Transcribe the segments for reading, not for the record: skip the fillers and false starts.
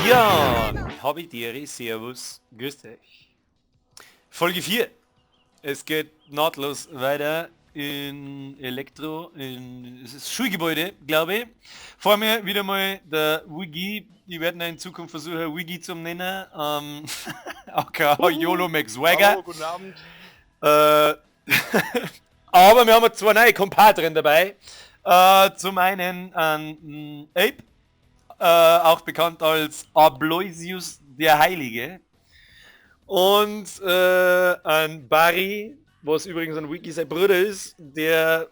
Ja, habe die Ehre, servus, grüßt euch. Folge 4. Es geht nahtlos weiter in Elektro, in es ist Schulgebäude, glaube ich. Vor mir wieder mal der Wiggy. Ich werde ihn in Zukunft versuchen, Wiggy zu nennen. Okay, YOLO McSwagger. Hallo, guten Abend. Aber wir haben zwei neue Kompadren dabei. Zum einen ein Ape, auch bekannt als Abloisius der Heilige. Und ein Barry, was übrigens ein Wiki sein Bruder ist, der,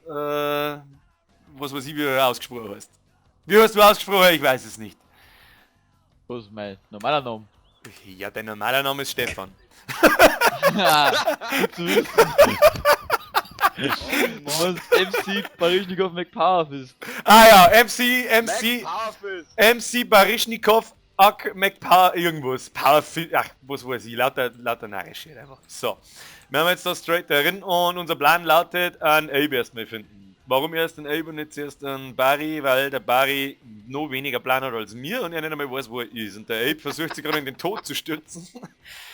was weiß ich, wie er ausgesprochen heißt. Wie hast du ausgesprochen? Ich weiß es nicht. Was ist mein normaler Name? Ja, dein normaler Name ist Stefan. Gut zu wissen. Du meinst MC Baryshnikov McPowerfist. Ah ja, MC, MC Baryshnikov Ak McPower irgendwas. Powerfist, ach, was weiß ich, lauter narrisch hier einfach. So, wir haben jetzt da straight drin und unser Plan lautet, einen Abe erstmal finden. Warum erst einen Abe und nicht zuerst einen Barry? Weil der Barry noch weniger Plan hat als mir und er nicht einmal weiß, wo er ist. Und der Abe versucht sich gerade in den Tod zu stürzen.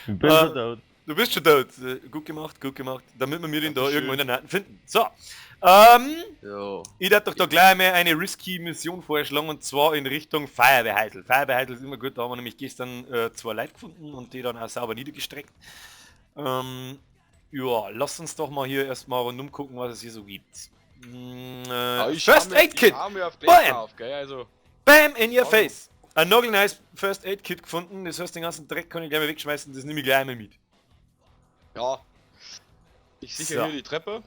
Ich bin schon tot. Du bist schon tot. Gut gemacht, gut gemacht. Damit wir den da irgendwo in der Nacht finden. So. Ich darf doch da gleich mal eine risky Mission vorschlagen und zwar in Richtung Feuerwehrheisel. Feuerwehrheisel ist immer gut, da haben wir nämlich gestern zwei Leute gefunden und die dann auch sauber niedergestreckt. Ja, lass uns doch mal hier erstmal rundum gucken, was es hier so gibt. First Aid Kit! Bam! Auf, gell? Also, Bam in your face! Ein nagelneues First Aid Kit gefunden, das heißt, den ganzen Dreck kann ich gleich mal wegschmeißen, das nehme ich gleich mal mit. Ja. Ich sichere hier die Treppe.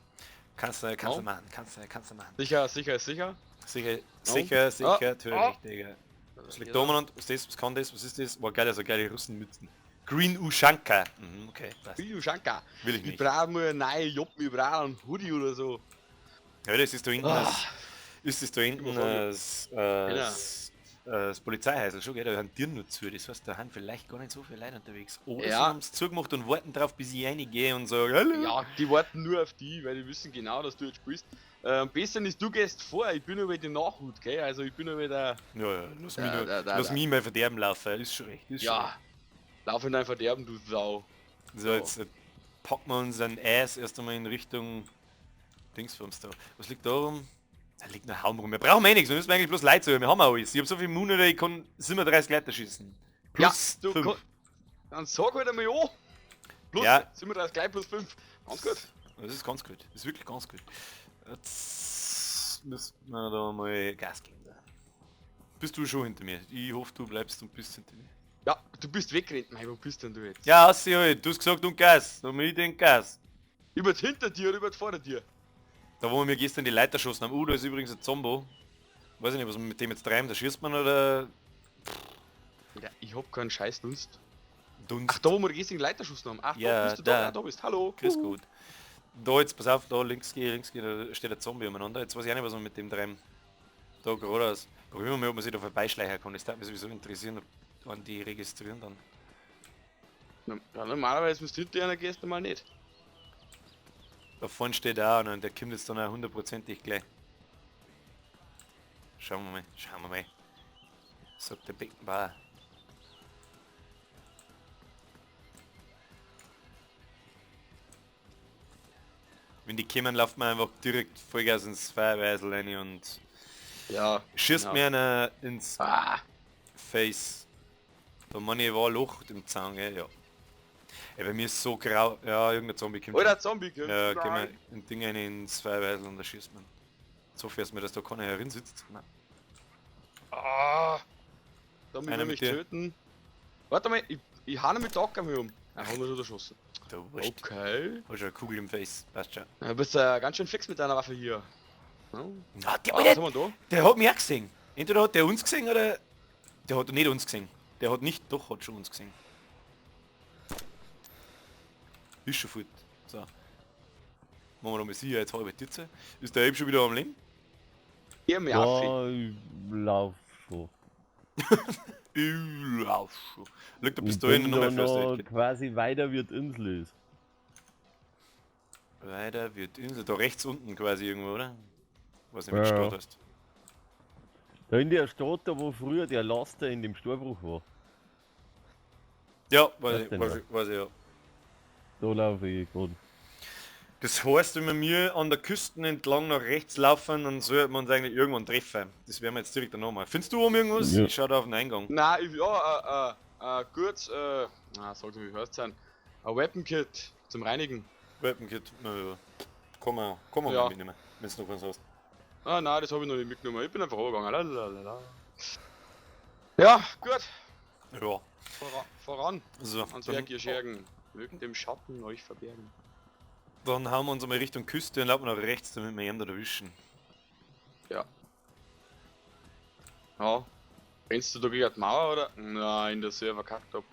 Kannst du machen, kannst du machen. Sicher, sicher, ist sicher. Sicher, sicher, sicher, natürlich, Digga. Was liegt da umeinander? Was ist das? Was kann das? Was ist das? Boah, geil, also geile Russenmützen. Green Ushanka. Mhm, okay, passt. Green Ushanka. Will ich nicht. Ich brauche nur eine neue Joppen, ich brauche einen Hoodie oder so. Ja, das ist da hinten das, ist das da hinten das Polizeihäusl schon, gell? Da haben Tieren nur zu, das heißt, da haben vielleicht gar nicht so viele Leute unterwegs. Oder sie haben es zugemacht und warten drauf, bis ich reingehe und sage, hallo. Ja, die warten nur auf die, weil die wissen genau, dass du jetzt spielst. Besser ist, du gehst vor, ich bin über die Nachhut, gell? Also ich bin über der... Ja, ja, lass mich mal Verderben laufen, ist schon recht. Ist ja, schon recht. Lauf in dein Verderben, du Sau. So, jetzt packen wir unseren Ass erst einmal in Richtung Dingsbums da. Was liegt da rum? Da liegt noch Haum rum. Wir brauchen eh nichts, wir müssen eigentlich bloß Leute suchen. Wir haben auch alles. Ich hab so viel Mune, ich kann 37 Leute schießen. Plus ja, du 5. Dann sag halt einmal ja. Plus ja. 37 gleich plus 5. Ganz gut. Das ist ganz gut. Das ist wirklich ganz gut. Jetzt müssen wir da mal Gas geben. Da. Bist du schon hinter mir? Ich hoffe, du bleibst und bist hinter mir. Ja, du bist weggerannt. Mei, wo bist denn du jetzt? Ja, ausseh halt. Du hast gesagt und Gas. Da bin ich den Gas. Über hinter dir oder über vor dir? Da wo wir gestern die Leiter geschossen haben. Da ist übrigens ein Zombo. Weiß ich nicht, was man mit dem jetzt treiben. Da schießt man oder... Ja, ich hab keinen scheiß Dunst. Dunst. Ach, da wo wir gestern die Leiter geschossen haben. Ach, ja, da bist du da. Ja, da bist. Hallo. Grüß gut. Da jetzt, pass auf, da links geht, da steht ein Zombie umeinander. Jetzt weiß ich auch nicht, was man mit dem treiben. Da geradeaus. Probieren wir mal, ob man sich da vorbeischleichen kann. Das würde mich sowieso interessieren, ob an die registrieren dann. Ja, normalerweise müsst hinter einer gehst du mal nicht. Da vorne steht auch einer und der kommt jetzt dann auch hundertprozentig gleich. Schauen wir mal, schauen wir mal. Sagt der Beckenbauer. Wenn die kommen, lauft man einfach direkt Vollgas ins Feuerweisel rein und ja, schießt genau. mir einer ins Face. Da meine ich, war ein Loch im Zaun, gell? Ja. Ey, bei mir ist so grau. Ja, irgendein Zombie kommt. Oder Zombie kommt. Ja, gehen wir ein Ding rein ins Feuerweisel und da schießt man. So fährst mir, dass da keiner herin sitzt. Nein. Ah! Zombie will mich töten. Warte mal, ich hau noch mit der Acker um. Ah, haben wir schon erschossen. Du wurscht. Okay. Hast schon eine Kugel im Face, passt schon. Ja, du bist ganz schön fix mit deiner Waffe hier. Ja. Ah, der, was haben wir da? Der hat mich auch gesehen. Entweder hat der uns gesehen oder... Der hat nicht uns gesehen. Der hat nicht, doch hat schon uns gesehen. Ist schon fort. So. Machen wir nochmal sicher, jetzt halbe Titze. Ist der Abe schon wieder am Leben? Ja, ja, ich lauf schon. Ich lauf schon. Schau, da bist du hinten noch mehr First Aid Kit. Quasi weiter wird Insel ist. Weiter wird Insel. Da rechts unten quasi irgendwo, oder? Weiß nicht, wie du Stadt hast. Da in der Stadt, da wo früher der Laster in dem Steinbruch war. Ja, weiß ich, weiß ich, ja. Da laufe ich gerade. Das heißt, wenn wir an der Küste entlang nach rechts laufen, dann sollten wir uns eigentlich irgendwann treffen. Das werden wir jetzt direkt danach mal. Findest du oben irgendwas? Ja. Ich schau da auf den Eingang. Nein, ich, ja, gut, na, sollte wie heißt sein. Ein Weapon Kit zum Reinigen. Weapon Kit, na ja. Kann man ja mal mitnehmen, wenn du noch was hast. Ah, nein, das habe ich noch nicht mitgenommen. Ich bin einfach runtergegangen. Lalalala. Ja, gut. Ja. Voran. So, ans Werk, ihr Schergen. Mögen dem Schatten euch verbergen. Dann hauen wir uns einmal Richtung Küste und laufen nach rechts, damit wir ihn da erwischen. Ja. Ja. Rennst du da gegen die Mauer oder? Nein, der Server kackt ab.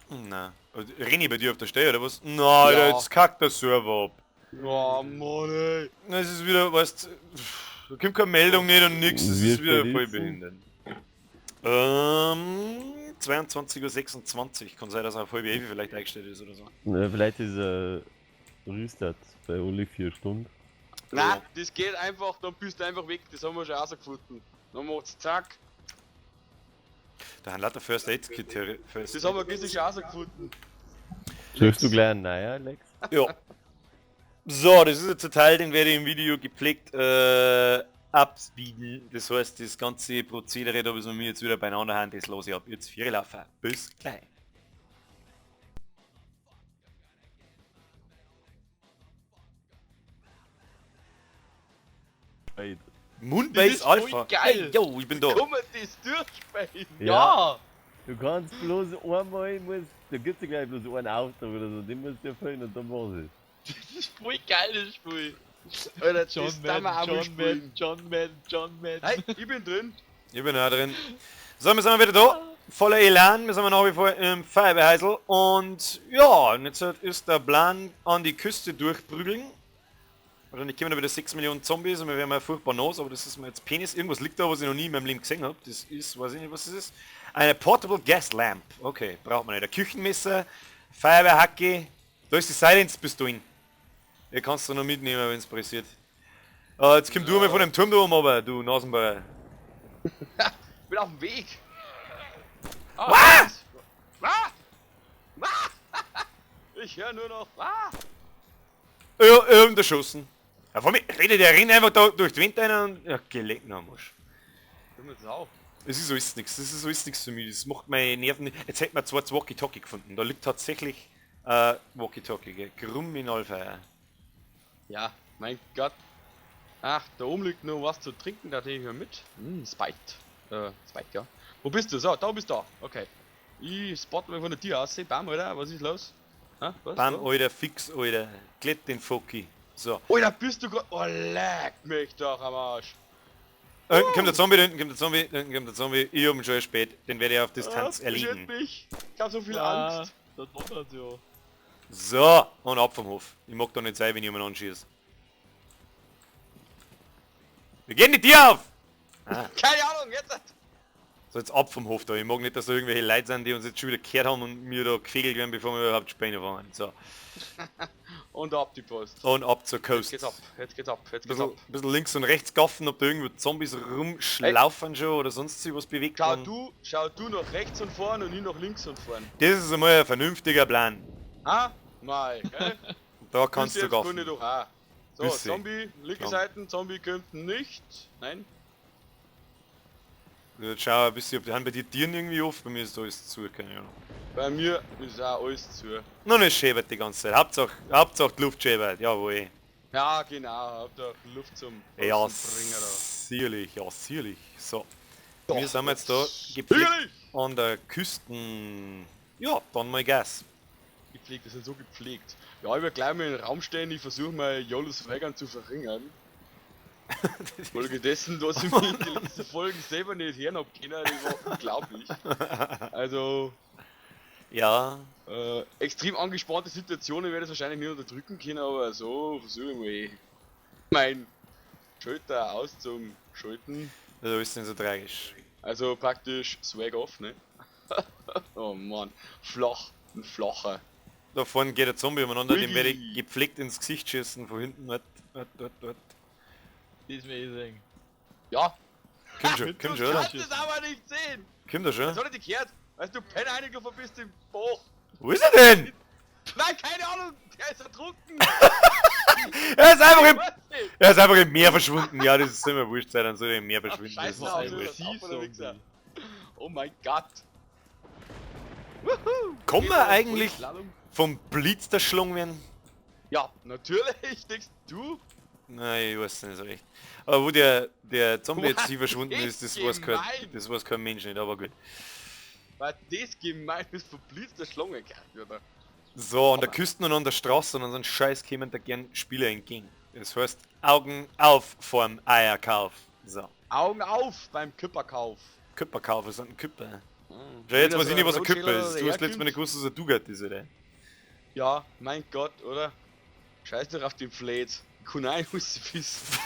Nein. Renn ich bei dir auf der Stelle oder was? Nein, ja. Jetzt kackt der Server ab. Oh Mann, ey. Das ist wieder, weißt du, da kommt keine Meldung nicht und nix, das ist wieder voll behindert. 22:26 Uhr, kann sein, dass er auf 10:30 vielleicht eingestellt ist oder so. Ja, vielleicht ist er Restart bei alle 4 Stunden. Nein, das geht einfach, dann bist du einfach weg, das haben wir schon rausgefunden. Dann macht's zack. Da haben lauter First Aid Kit hier. Das haben wir gestern schon rausgefunden. Suchst du gleich einen neuen, Lex? Ja. So, das ist jetzt ein Teil, den werde ich im Video gepflegt abspeeden. Das heißt, das ganze Prozedere, da was wir mir jetzt wieder beieinander haben, das los ich ab. Jetzt 4 laufen. Bis gleich. Moonbase Alpha. Geil. Hey, yo, ich bin da. Komm, das durchspielen. Ja. Du kannst bloß einmal, da gibt's ja gleich bloß einen Auftrag oder so, den musst du erfüllen und dann war's es. Das ist voll geil, das Spiel. Alter, John Madden, John Madden, John Madden. Hey, ich bin drin. Ich bin auch drin. So, wir sind wieder da. Voller Elan, wir sind nach wie vor im Feuerwehrhäusl. Und ja, und jetzt ist der Plan an die Küste durchprügeln. Wahrscheinlich kommen da wieder 6 Millionen Zombies und wir werden mal furchtbar nass, aber das ist mir jetzt Penis. Irgendwas liegt da, was ich noch nie in meinem Leben gesehen habe. Das ist, weiß ich nicht, was das ist. Eine Portable Gas Lamp. Okay, braucht man nicht. Ein Küchenmesser, Feuerwehrhacke. Da ist die Silence-Pistole. Die kannst du noch mitnehmen, wenn es pressiert. Jetzt komm du mal von dem Turm da oben, aber du Nasenbauer. Ich bin auf dem Weg. Ah, Was? Ah! Ah! Ich höre nur noch. Ah! Ja, irgenderschossen. Ja, vor mir redet der rennt einfach da durch die Wände rein und... Ja, geleckt noch am Arsch. Es ist alles nichts, das ist alles nichts für mich, das macht meine Nerven nicht. Jetzt hätten wir zwar das Walkie-Talkie gefunden, da liegt tatsächlich Walkie-Talkie, gell? Kriminalfeier. Ja, mein Gott. Ach, da oben liegt nur was zu trinken, da nehme ich mir mit. Spike. Spike, ja. Wo bist du? So, da bist du. Okay. Ich spot mir von der Tür aus. Bam, Alter, was ist los? Ha, was? Bam, Alter, fix, Alter. Klett den Foki. So. Alter, bist du grad... Oh, leck mich doch am Arsch. Da hinten kommt der Zombie, da hinten kommt der Zombie, da hinten kommt der Zombie. Ich hab ihn schon spät. Den werde ich auf Distanz erlegen. Mich. Ich hab so viel Angst. Das wundert ja. So, und ab vom Hof. Ich mag da nicht sein, wenn ich jemanden anschieße. Wir gehen die Tür auf! Ah. Keine Ahnung, jetzt! So, jetzt ab vom Hof da. Ich mag nicht, dass da irgendwelche Leute sind, die uns jetzt schon wieder gehört haben und mir da gefegelt werden, bevor wir überhaupt spielen fangen. So. Und ab die Post. Und ab zur Coast. Jetzt geht's ab, jetzt geht's ab, jetzt geht's ab. Bisschen links und rechts gaffen, ob da irgendwo Zombies rumschlaufen schon oder sonst sich was bewegt. Schau du nach rechts und vorn und ich nach links und vorn. Das ist einmal ein vernünftiger Plan. Ah, mei, gell? Da kannst du gaffen. Doch auch. So, Zombie, linke Seite, Zombie kommt nicht. Nein. Jetzt schau ein bisschen, ob die haben bei dir Tieren irgendwie auf, bei mir ist da alles zu, keine Ahnung. Bei mir ist auch alles zu. Noch nicht schäbert die ganze Zeit, Hauptsache die Luft schäbert, jawohl. Ja genau, Hauptsache Luft zum ja, Bringen da. Sicherlich, ja sicherlich. So, doch, wir sind jetzt da gepflegt an der Küsten. Ja, dann mal Gas. Gepflegt, das sind so gepflegt. Ja, ich werde gleich mal in den Raum stehen, ich versuche mal Jolos Weigern zu verringern. Folge dessen, dass ich mich die letzten Folgen selber nicht hören hab können, das war unglaublich. Also... Ja. Extrem angespannte Situationen werde ich wahrscheinlich nicht unterdrücken können, aber so versuche ich mal mein Schalter auszuschalten. Also ist denn so tragisch. Also praktisch Swag off, ne? Oh Mann, flach, ein flacher. Da vorne geht der Zombie umeinander, dem werde ich gepflegt ins Gesicht schießen, von hinten. Dort, dort, dort. Das ist mir eh sagen. Ja. Komm schon, komm schon, oder? Du kannst es aber nicht sehen! Kommt da schon? Das hat er dich gehört. Weißt du, Penner reingelaufen bist im Bach. Wo ist er denn? Nein, keine Ahnung, der ist ertrunken. Er ist einfach im, Weiß nicht. er ist einfach im Meer verschwunden. Ja, das ist immer wurscht sein, dann soll er im Meer verschwinden. Das Scheiße, ist auf, eh wurscht. das ist der Wichser. Oh mein Gott. Wuhu. Kann man eigentlich Slalom. vom Blitz erschlagen werden? Ja, natürlich, denkst du? Nein, ich weiß nicht so recht. Aber wo der Zombie jetzt Boah, hier verschwunden ist, das weiß kein, gemein. das weiß kein Mensch nicht, aber gut. Weil das gemein ist vom Blitz erschlagen kann, oder? So, an der Küste und an der Straße und an so einem Scheiß kämen da gern Spieler entgegen. Das heißt, Augen auf vorm Eierkauf. So, Augen auf beim Küpperkauf. Küpperkauf ist ein Küpper. Mhm. Ja, jetzt Wieder weiß ich so nicht, ein was ein Küpper Rotschädel ist. Du hast letztes Mal herkommt. nicht gewusst, was ein Dugat ist, oder? Ja, mein Gott, oder? Scheiß doch auf den Fleet. Kunai muss wissen.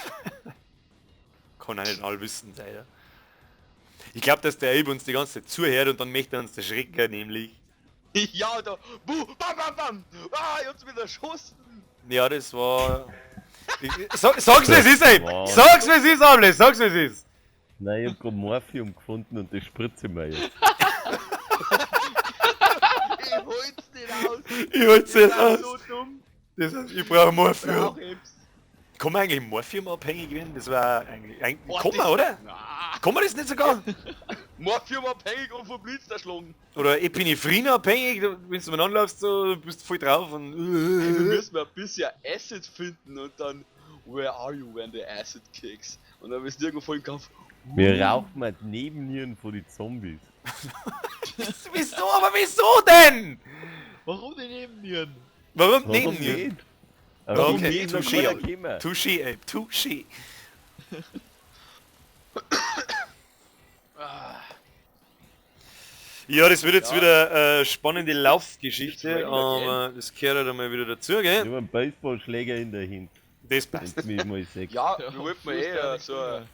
Kann auch nicht all wissen, leider. Ich glaube, dass der Abe uns die ganze Zeit zuhört und dann möchte er uns erschrecken, nämlich. Ja, da. Buh, bam, bam, bam. Ah, ich hab's wieder erschossen. Ja, das war... Sag's, wie es ist, Abe! Wow. Sag's, wie es ist, Able! Sag's, wie es ist! Nein, ich hab grad Morphium gefunden und das spritze ich mir jetzt. Ich hol's nicht aus. Ich hol's nicht Ich bin aus. so dumm. Das heißt, ich brauche Morphium. Brauch ich's. Kann man eigentlich Morphium-abhängig werden? Das war eigentlich... eigentlich Boah, kann man, das- oder? Na, Kann man das nicht sogar? Morphium-abhängig und vom Blitz erschlagen. Oder Epinephrin-abhängig, wenn du mal anläufst, so, bist du voll drauf und... Ey, wir müssen mal ein bisschen Acid finden und dann Where are you when the acid kicks? Und dann bist du irgendwo voll im Kampf. Wir rauchen mal die Nebennieren von den Zombies. Wieso? Aber wieso denn? Warum die Nebennieren? Warum Warum Nebennieren? nicht? Aber Okay, die sind noch touché. keiner gekommen. Touché, Abe, touché. Ja, das wird jetzt Ja. wieder spannende Laufgeschichte, It's raining aber das gehört halt einmal wieder dazu, Ich gell? hab einen Baseballschläger in der Hand. Das passt. Wenn du mich mal siehst. Ja, Ja, wir wollten mal Fuß eh da nichts so eine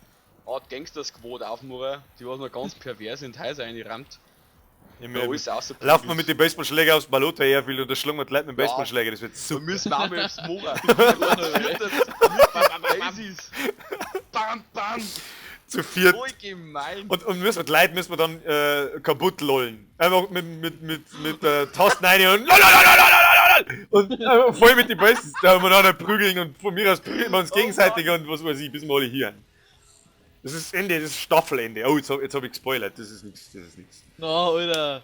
Art Gangster-Squad aufmachen, die was noch ganz pervers in die Häuser reinrammt. Ich Da mein, alles rausprügelt. Laufen wir mit dem Baseballschläger aufs Balota Airfield und da schlagen wir die Leute mit dem Ja. Baseballschläger, das wird Da super. müssen wir auch mal aufs machen. Mit Bam, bam! Zu viert. Voll gemein! Und müssen wir, die Leute müssen wir dann kaputt lollen. Einfach mit Tasten rein und lololololololol und voll mit den Bases da umeinander prügeln und von mir aus prügeln wir uns gegenseitig und was weiß ich, bis wir alle hier. Das ist Ende, das ist Staffelende. Oh, jetzt hab ich gespoilert, das ist nix, das ist nix. Na, Alter.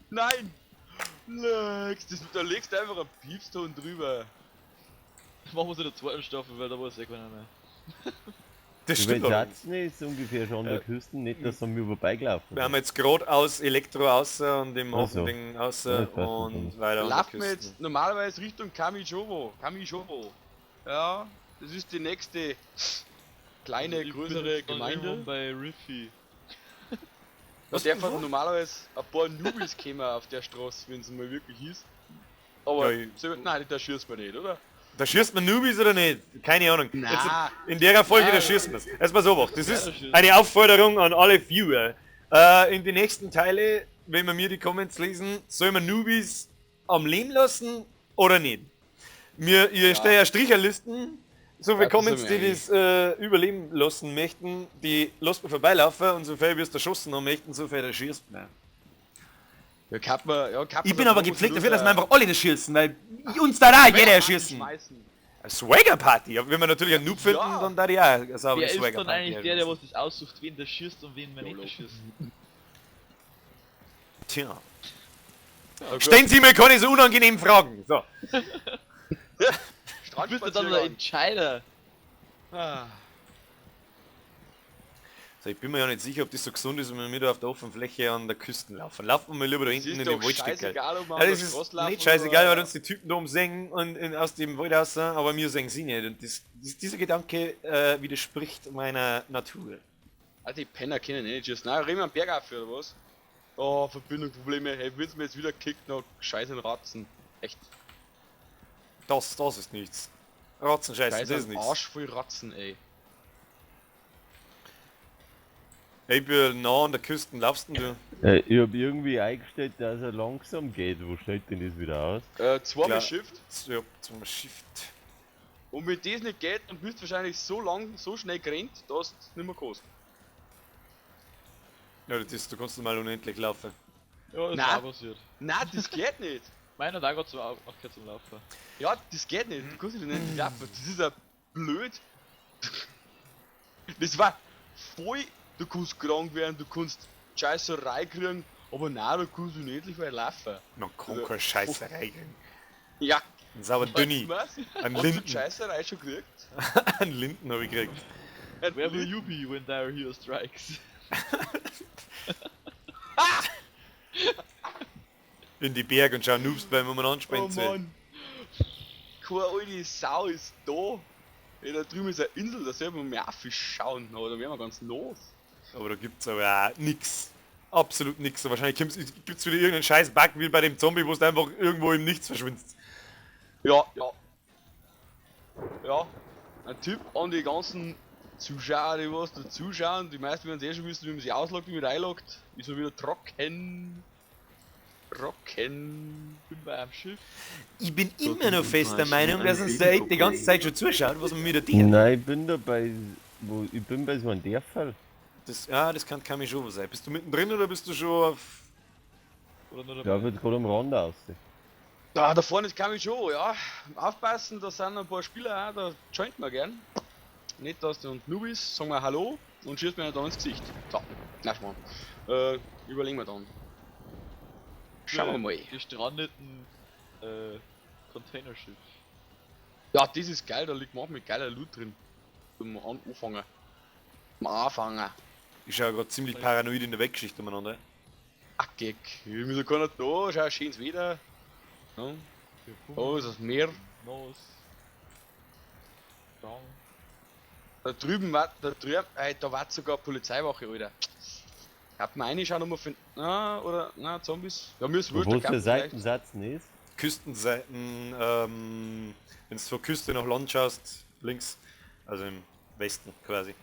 Nein! Lex, das, da legst du einfach einen Piepston drüber. Das machen wir so in der zweiten Staffel, weil da weiß eh keiner mehr. Das Wie stimmt weit allerdings. seid's denn ist ungefähr schon an der Küste, nicht, dass sie an mir vorbeigelaufen Wir haben jetzt gerade aus Elektro außer und dem Ach so. Hafending außer Ja, das passt und schon. weiter an der Laufen wir Küste. jetzt normalerweise Richtung Kamijovo. Kamijovo. Ja, das ist die nächste kleine, Also Ich bin größere jetzt dann Gemeinde. irgendwann bei Riffy. Da dürfen normalerweise ein paar Nubis kommen auf der Straße, wenn es mal wirklich hieß. Aber, Ja, ich- so, nein, da schießt man nicht, oder? Da schießt man Nubis oder nicht? Keine Ahnung. Na. Jetzt, in der Folge, da Nein. schießt man's. Erstmal so was. Das Ja, ist da schießt eine Aufforderung an alle Viewer. In die nächsten Teile, wenn wir mir die Comments lesen, soll man Nubis am Leben lassen oder nicht? Mir, ihr stellt ja Stricherlisten. So viele Ja, das Comments, sind die wir das überleben lassen möchten, die lasst man vorbeilaufen und so viel wie es erschossen haben möchten, so viel erschießt man. Ja, kann man, ja, kann Ich man bin so aber groß gepflegt nur dafür, dass so wir einfach alle das schießen, weil uns da auch jeder erschießen. schmeißen. Eine Swagger-Party. Ja, wenn wir natürlich einen Noob finden, Ja. dann da die auch eine saubere Wer ist dann Swagger-Party. eigentlich der, der was das aussucht, wen der schießt und wen man nicht Jolo. erschießt? Tja. Ja, gut. Stellen Sie mir keine so unangenehmen Fragen. So. Du bist ja dann der Strandspaziergang. Entscheider. Ah. So, ich bin mir ja nicht sicher, ob das so gesund ist, wenn wir mit auf der offenen Fläche an der Küste laufen. Laufen wir mal lieber da Es hinten ist in den doch Waldstück. scheißegal, ob wir Ja, an das der ist Straße laufen nicht scheißegal, oder- weil uns die Typen da umsingen und aus dem Wald raus sind, aber wir singen sie nicht. Und dieser Gedanke widerspricht meiner Natur. Ah, die Penner kennen eh nicht schießen. Nein, reden wir am Berg auf, oder was? Oh, Verbindungsprobleme. Hey, wenn's mir jetzt wieder kickt, noch scheiße in Ratzen. Echt. Das ist nichts. Ratzenscheiße, Scheiße, das ist nichts. Arsch voll Ratzen, ey. Ey, wie nah an der Küste laufst denn du? Ich hab irgendwie eingestellt, dass er langsam geht. Wo stellt denn das wieder aus? Zweimal Klar. Shift. Ja, zum Shift. Und wenn das nicht geht, dann bist du wahrscheinlich so lang, so schnell gerannt, dass du nicht mehr kannst. Ja, das, du kannst mal unendlich laufen. Ja, ist Nein. auch passiert. Nein, das geht nicht. Meiner hat auch gerade zum aufgehört zum Laufen. Ja, das geht nicht. Du kannst dich nicht laufen. Das ist ja blöd. Das war voll. Du kannst krank werden, du kannst Scheißerei kriegen, aber nein, du kannst unendlich weit laufen. Man kann keine Scheißerei kriegen. Ja, Ein sauer Dünni. Was? Ein Hast du Linden. Scheißerei schon gekriegt? Ein Linden habe ich gekriegt. Ein Where will Linden? you be when dire here strikes? In die Berge und schau Noobs beim umeinander Oh springen. Mann. Keine alte Sau ist da. Ja, da drüben ist eine Insel, da soll man mehr Fisch schauen, aber da wären wir ganz los. Aber da gibt's aber auch nix. Absolut nix. Und wahrscheinlich gibt's wieder irgendeinen scheiß Bug wie bei dem Zombie, wo du einfach irgendwo im Nichts verschwindest. Ja, ja. Ja. Ein Tipp an die ganzen Zuschauer, die was da zuschauen, die meisten werden es eh schon wissen, wie man sich ausloggt, wie man reinloggt. Ist man wieder trocken. Trocken. Bin bei einem Schiff. Ich bin immer noch fest der Meinung, dass uns der Ape die ganze Zeit schon zuschaut, was man mit der Tier. Nein, ich bin da bei. Wo, ich bin bei so einem Dörferl. Das, ja, das kann Kamischowo sein. Bist du mittendrin oder bist du schon auf. Oder nur Da dabei. wird gerade am Rand aus. Da, da vorne ist Kamijo, ja. Aufpassen, da sind ein paar Spieler auch, da joint man gern. Nicht, dass die und Nubis, sagen wir Hallo und schießt mir dann ins Gesicht. So, na Schmarrn. Überlegen wir dann. Schauen wir mal. Gestrandeten Containerschiff. Ja, das ist geil, da liegt manchmal geiler Loot drin. Zum Anfangen. Zum Anfangen. Ich schaue gerade ziemlich paranoid in der Weggeschichte umeinander. Ach, Gag. Ich bin so keiner da, schau, schönes Wetter. Ja. Da ist das Meer. Nos. Down. Da drüben war, da drüben, ey, da war sogar Polizeiwache, Alter. Hat man eine schon nochmal für, na, oder, na, Zombies. Ja, mir ist wurscht, Wo da ist der kann vielleicht. Seitensatz ist? Küstenseiten, wenn du von Küste nach Land schaust, links, also im Westen quasi.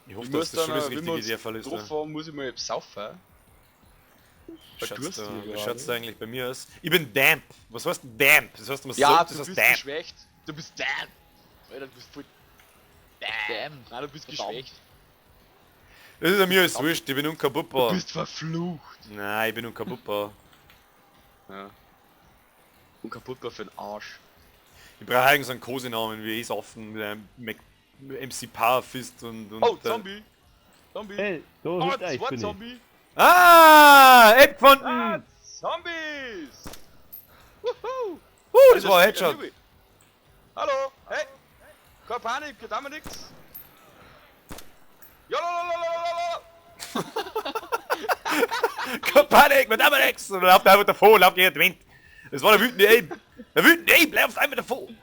Ich hoffe, Ich dass muss das dann, schon das wenn wir richtige uns der Fall ist. drauf Da. fahren, muss ich mal saufen. Schaut's Durst da, hier wie gerade. schaut's da eigentlich bei mir aus? Ich bin damp. Was heißt denn damp? Das heißt, man Ja, sagt, du das heißt bist damp. geschwächt. Du bist damp. Alter, du bist voll Damn. Nein, du bist Verdammt. geschwächt. Das ist ja mir alles wurscht, ich bin Du unkaputtbar. bist verflucht. Nein, ich bin unkaputtbar. Ja. Unkaputtbar für den Arsch. Ich brauche eigentlich so einen Kosenamen wie Esoffen mit einem MC Power Fist und Oh, Zombie! Zombie! Hey, da Oh, hinter euch zwei bin ich. Zombie! Ah, Ape gefunden! Ah, Zombies! Wuhu! Das war ein Headshot. Newbie. Hallo! Hey! Keine Panik, da haben wir nix! Jololololololo! Keine Panik, mit einmal nix! Und lauft einfach davon, lauft gegen den Wind. Das war der wütende Ape. Der wütende Ape läuft einfach davon.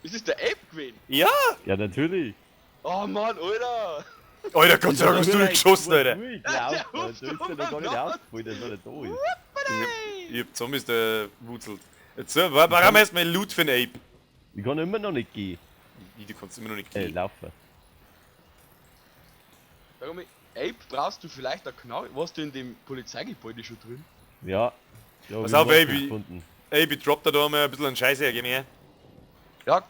Ist das der Ape gewesen? Ja! Ja, natürlich. Oh Mann, Alter! Alter, Gott sei Dank hast du nicht geschossen, Alter. Ich Der glaub, da hupft ist ja noch gar nicht umeinander. aufgefallen, dass er da ist. Ich hab Zombies da wurzelt. Jetzt warum erstmal Loot für den Ape? Ich kann immer noch nicht gehen. Wie, du kannst immer noch nicht gehen. Laufen. Sag mal, Ape, brauchst du vielleicht eine Knarre? Warst du in dem Polizeigebäude schon drin? Ja. Ja, Pass hab auf, ich Baby. gefunden. Ape, ich drop da da mal ein bisschen einen Scheiß her, geh mir her. Ja,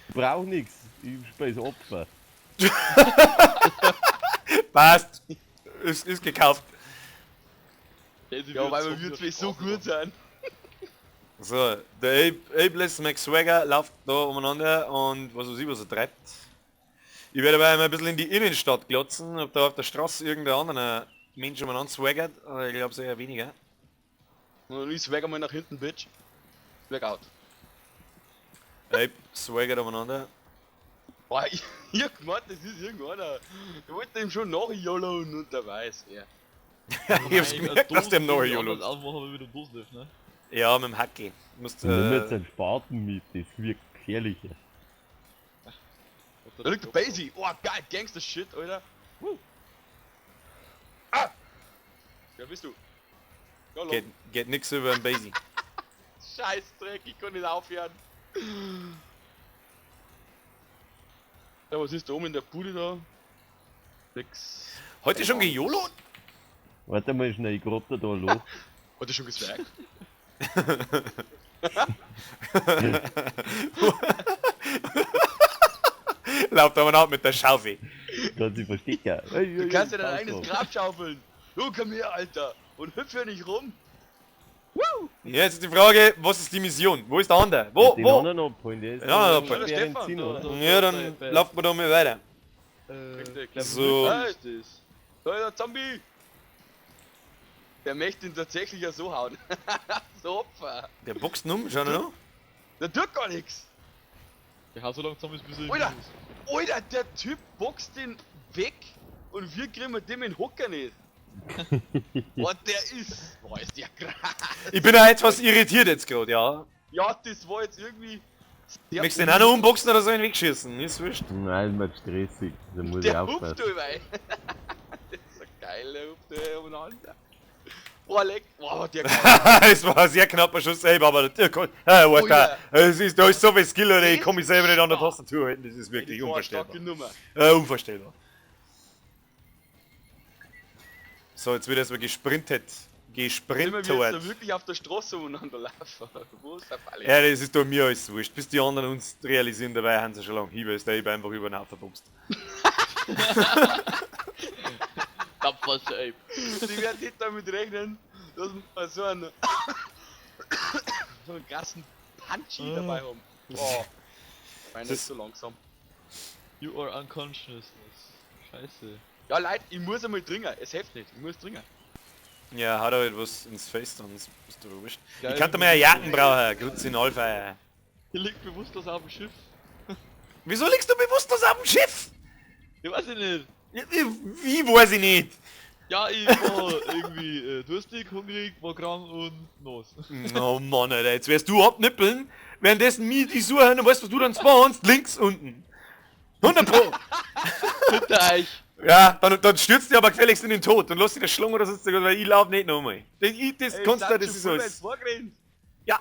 Ich brauch nix. Ich spiel's Opfer. Passt. Ist gekauft. ja, weil wir zwei so gut sind. So, der Ape, Apeless McSwagger läuft da umeinander und was weiß ich, was er treibt. Ich werde aber einmal ein bisschen in die Innenstadt glotzen, ob da auf der Straße irgendein anderer Mensch umeinander swaggert, aber ich glaube es eher weniger. Und ich swagger mal nach hinten, Bitch. Swag out. Ape swaggert umeinander. Boah, ich hab gemeint, das ist irgendeiner. Ich wollte ihm schon nachjollen und der weiß, ja. Ich hab's gemerkt, dass der im Nachjolo. Nachjolo. Aufmachen mit dem Dosenlift, ne? Ja, mit dem Hacki. Musst, Nimm jetzt einen Spaten mit, das wirkt gefährlicher. Da liegt der Basie. Oh, geil, Gangster-Shit, Alter. Woo. Ah! Wer bist du? Jolo. geht nix über den Basie. Scheißdreck, ich kann nicht aufhören. Ja, was ist da oben in der Bude da? Nix. Heute schon gejolot? Warte mal schnell, ich grab da da ein Loch. Hat er schon geswaggt? Lauft aber noch mit der Schaufel. Kann sich verstecken. Du kannst ja dein eigenes Grab schaufeln. Du komm her, Alter! Und hüpf hier nicht rum! Ja, jetzt ist die Frage, was ist die Mission? Wo ist der andere? Wo? Den Wo? anderen abholen, der ist Den anderen da abholen. mit Stefan, Benzin, da, oder? da. Ja, dann laufen wir da mal weiter. Richtig. Glaub, So. ist das. Da ist der Zombie! Der möchte ihn tatsächlich ja so hauen. So Opfer! Der boxt um, schau noch. Der tut gar nichts! Der haut so lange Zombies, bis er Alter! irgendwie ist. Alter, der Typ boxt den weg und wir kriegen mit dem den Hocker nicht. Boah, der ist. Boah, ist der krass. Ich bin ja etwas irritiert jetzt gerade, ja. Ja, das war jetzt irgendwie. Der Möchtest du den auch noch umboxen oder so in den Weg schießen? Ist wurscht. Nein, ist mir stressig. Da muss ich Der hupft aufpassen. überall. Das ist so geil, der hupft da umeinander. Boah, leck. Boah, der geil. Es war ein sehr knapper Schuss, ey, aber der Gott, Alter, es ist, da ist so viel Skill, Alter, ich kann mich selber nicht an der Tastatur halten, das ist wirklich Das war eine starke unvorstellbar. Nummer. Unvorstellbar. So, jetzt wird erstmal gesprintet. Sind wir jetzt Gesprintet. da wirklich auf der Straße umeinander laufen? Wo ist der Fall? Ja, das ist doch mir alles wurscht. Bis die anderen uns realisieren, dabei haben sie schon lange hin, weil es der eben einfach über den Haufen boxt. Tapferste Ape. Die werden nicht damit rechnen, dass wir so einen, so einen krassen Punchy dabei haben. Boah. Meiner Das ist so langsam. You are unconsciousness. Scheiße. Ja, Leute, ich muss einmal trinken. Es hilft nicht. Ich muss trinken. Ja, hat er halt was ins Face dann, ist doch wurscht. Geil. Ich kannte mal einen Jacken brauchen, Grüezi in Alpha. Hier liegt bewusstlos auf dem Schiff. Wieso liegst du bewusstlos auf dem Schiff? Ich weiß ich nicht. Wie weiß ich nicht? Ja, ich war irgendwie durstig, hungrig, war krank und nass. Oh Mann, Alter, jetzt wirst du abnippeln, währenddessen mir die suchen und weißt was du dann spawnst? Links unten. 100 Pro. Hinter euch. Ja, dann stürzt dich aber gefälligst in den Tod und lass dich das schlagen oder sonst irgendwas, weil ich lauf nicht nochmal. Das, ich, das Ey, kannst du, seid das schon ist voll weit alles. vorgerannt. Ja,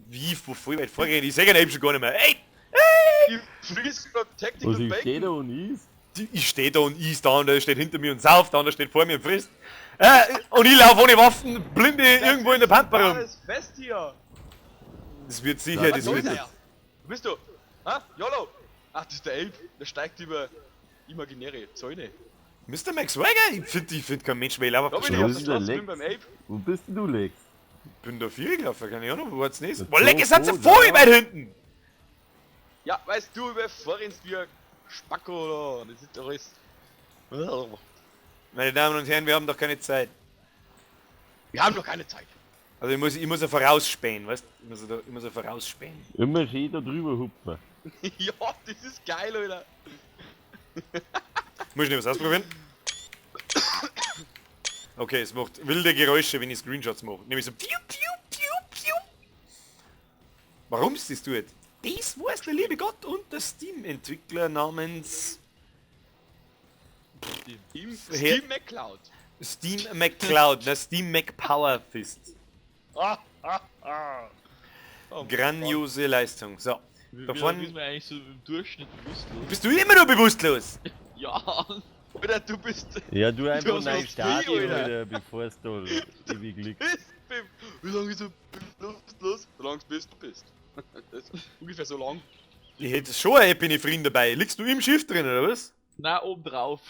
wie voll weit vorgehen? Ich seh ja eben schon gar nicht mehr. Ey, Ich friss grad Tactical Was ich stehe Bacon. da und is? ich steh da und is da und der steht hinter mir und sauft, der andere steht vor mir und frisst. Und ich lauf ohne Waffen, blinde irgendwo in der Pampa rum. Alles fest hier. Das wird sicher, das Da wird... ist er. Wo bist du? Ha? YOLO! Ach, das ist der Ape. Der steigt über imaginäre Zäune. Mr. McSwagger? Ich find kein Mensch mehr, ich lauf Da auf der bin ich Wo auf Straße. der ist der Straße, bin Lex? beim Ape. Wo bist denn du, Lex? Bin da vier gelaufen, keine Ahnung, wo hat's nicht? Ja, Boah, leck, es hat sie wo, voll da. weit hinten! Ja, weißt du, über vorrennst wie ein Spacko oder. Das ist doch alles. Meine Damen und Herren, wir haben doch keine Zeit. Wir haben doch keine Zeit. Also ich muss ja vorausspähen, weißt du? Ich muss ja vorausspähen. Immer schön da drüber hupfen. Ja, das ist geil, Alter. Muss ich nicht was ausprobieren? Okay, es macht wilde Geräusche, wenn ich Screenshots mache. Nämlich so piu, piu, piu, piu. Warum ist das tut? Das weiß der liebe Gott und der Steam-Entwickler namens Steam, Steam McCloud. Steam McCloud, ne Steam McPowerfist. Ah, ah, ah. Oh, Grandiose Leistung. So, Wie, Da wie vorne- lange ist man eigentlich so im Durchschnitt bewusstlos? bist du immer noch bewusstlos? Ja. Alter, du bist. Ja, du einfach hast neu was starten, viel, Alter. Alter, bevor es da ewig liegt. Wie lange ist du bewusstlos? Solange du bist, du bist. Das ist ungefähr so lang. Ich hätte schon ein Epinephrin dabei. Liegst du im Schiff drin, oder was? Na, obendrauf.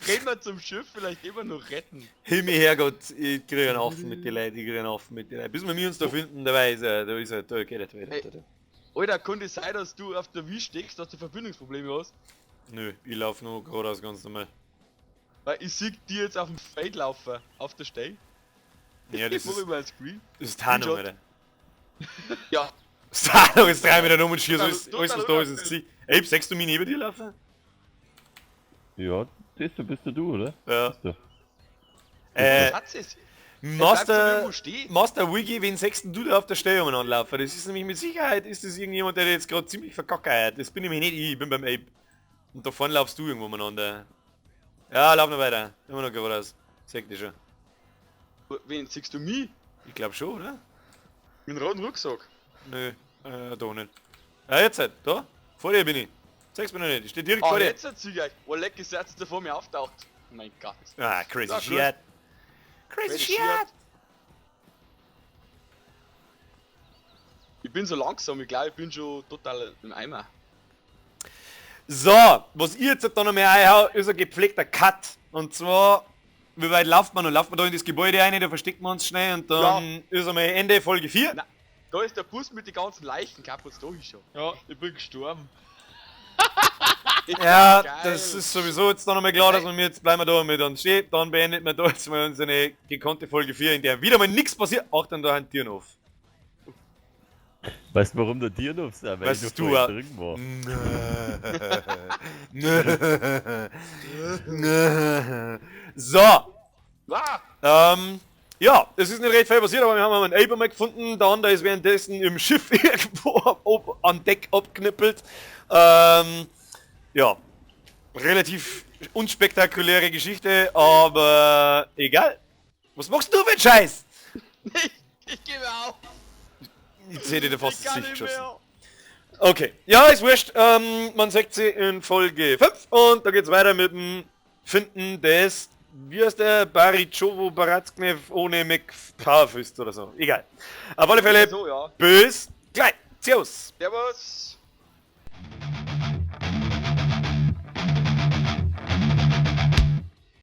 Renn mal zum Schiff, vielleicht immer noch retten. Himmel, Herrgott, ich krieg einen Haufen mit den Leuten, ich krieg einen Haufen mit den Leuten. Bis wir uns da finden, dabei ist er, da ist er, da geht er weiter. Hey. Alter, könnte es sein, dass du auf der Wii steckst, dass du Verbindungsprobleme hast? Nö, ich lauf nur geradeaus ganz normal. Weil ich sehe dir jetzt auf dem Feld laufen, auf der Stelle. Ja, das Ich mach ist, über ein Screen. das ist Tarnung, Screenshot. Alter. Ja, Das ist Tarnung, jetzt drei Meter um und schier so Total- ist alles, was da total ist, ins Gesicht. Ey, siehst du mich neben dir laufen? Ja, das da bist du, oder? Ja. Bist du. Was ist? Master, irgendwo stehen. Master Wiggy, wen sechst denn du da auf der Stelle umeinander laufen? Das ist nämlich mit Sicherheit, ist das irgendjemand, der jetzt gerade ziemlich verkackeiert. Das bin nämlich nicht ich, ich bin beim Ape. Und da vorne laufst du irgendwo umeinander. Ja, lauf noch weiter. Immer noch geradeaus. Sag dich schon. Wen siehst du mich? Ich glaube schon, oder? Mit dem roten Rucksack. Nö, da nicht. Ja, jetzt halt, da. Vor dir bin ich. Zeig's mir noch nicht, ich steh direkt Ah, vor dir. jetzt hat sie gleich. Oh, leck, ist jetzt der vor mir auftaucht. Mein Gott. Ah, crazy Ja, gut. shit. Crazy Crazy shit. shit. Ich bin so langsam, ich glaube, ich bin schon total im Eimer. So, was ich jetzt da noch mehr einhau, ist ein gepflegter Cut. Und zwar, wie weit lauft man noch? Lauft man da in das Gebäude rein, da verstecken wir uns schnell und dann ist einmal Ende Folge 4. Na, da ist der Bus mit den ganzen Leichen kaputt, da ist schon. Ja, ich bin gestorben. Ja, Geil. das ist sowieso jetzt dann nochmal klar, dass wir jetzt bleiben wir da mit uns stehen. Dann beendet wir da jetzt mal unsere gekonnte Folge 4, in der wieder mal nichts passiert. Auch dann da ein Tieren auf. Weißt du, warum der Tier noch sind? Weil Weißt ich noch du, vorher drin war. So, Ah, ja, es ist nicht recht viel passiert, aber wir haben einen Abermac gefunden. Der andere ist währenddessen im Schiff irgendwo an Deck abknippelt. Ja, relativ unspektakuläre Geschichte, aber egal. Was machst du für einen Scheiß? ich gebe auf. Ich hätte dir fast Ich ins kann Gesicht nicht geschossen. mehr. Okay, ja, ist wurscht. Man sagt sie in Folge 5 und da geht's weiter mit dem Finden des, wie heißt der, Barichovo Baratsknev ohne McPowerfist oder so. Egal. Auf alle Fälle, So, ja. bis gleich. Servus. Servus.